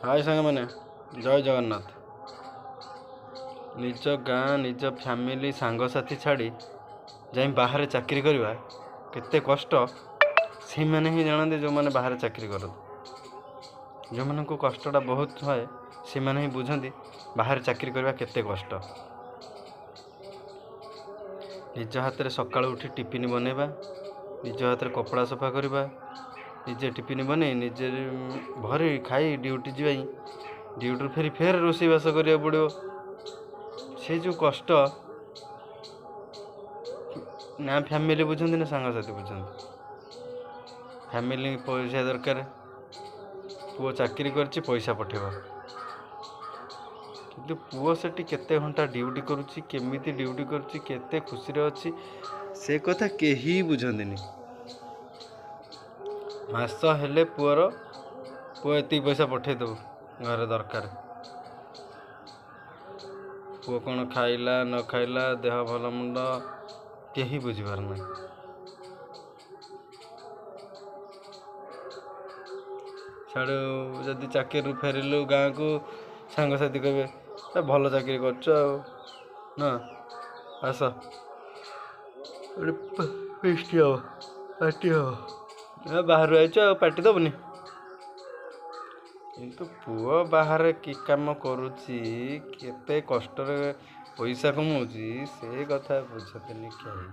ହାଏ ସାଙ୍ଗମାନେ, ଜୟ ଜଗନ୍ନାଥ। ନିଜ ଗାଁ, ନିଜ ଫ୍ୟାମିଲି, ସାଙ୍ଗସାଥି ଛାଡ଼ି ଯାଇ ବାହାରେ ଚାକିରି କରିବା କେତେ କଷ୍ଟ, ସେଇମାନେ ହିଁ ଜାଣନ୍ତି ଯେଉଁମାନେ ବାହାରେ ଚାକିରି କରନ୍ତି। ଯେଉଁମାନଙ୍କୁ କଷ୍ଟଟା ବହୁତ ହୁଏ, ସେମାନେ ହିଁ ବୁଝନ୍ତି ବାହାରେ ଚାକିରି କରିବା କେତେ କଷ୍ଟ। ନିଜ ହାତରେ ସକାଳୁ ଉଠି ଟିଫିନ୍ ବନେଇବା, ନିଜ ହାତରେ କପଡ଼ା ସଫା କରିବା, ନିଜେ ଟିଫିନ୍ ବନେଇ ନିଜେ ଭରି ଖାଇ ଡ୍ୟୁଟି ଯିବା, ଡ୍ୟୁଟିରୁ ଫେରି ଫେର ରୋଷେଇବାସ କରିବାକୁ ପଡ଼ିବ। ସେ ଯେଉଁ କଷ୍ଟ, ନା ଫ୍ୟାମିଲି ବୁଝନ୍ତି ନା ସାଙ୍ଗସାଥି ବୁଝନ୍ତି। ଫ୍ୟାମିଲି ପଇସା ଦରକାର, ପୁଅ ଚାକିରି କରିଛି ପଇସା ପଠେଇବ, କିନ୍ତୁ ପୁଅ ସେଠି କେତେ ଘଣ୍ଟା ଡ୍ୟୁଟି କରୁଛି, କେମିତି ଡ୍ୟୁଟି କରୁଛି, କେତେ ଖୁସିରେ ଅଛି, ସେ କଥା କେହି ବୁଝନ୍ତିନି। ମାସ ହେଲେ ପୁଅର ପୁଅ ଏତିକି ପଇସା ପଠେଇଦେବୁ, ଘରେ ଦରକାର। ପୁଅ କ'ଣ ଖାଇଲା ନ ଖାଇଲା, ଦେହ ଭଲ ମନ୍ଦ କେହି ବୁଝିବାର ନାହିଁ। ସିଆଡ଼ୁ ଯଦି ଚାକିରିରୁ ଫେରିଲୁ ଗାଁକୁ, ସାଙ୍ଗସାଥି କହିବେ ଏ ଭଲ ଚାକିରି କରୁଛ ଆଉ ନା, ଆସ ଗୋଟେ ଫିଷ୍ଟ ହେବ, ପାର୍ଟି ହେବ, ବାହାରୁ ଆଇଛ ଆଉ ପାର୍ଟି ଦେବୁନି। କିନ୍ତୁ ପୁଅ ବାହାରେ କି କାମ କରୁଛି, କେତେ କଷ୍ଟରେ ପଇସା କମାଉଛି, ସେ କଥା ବୁଝନ୍ତିନି କେହି।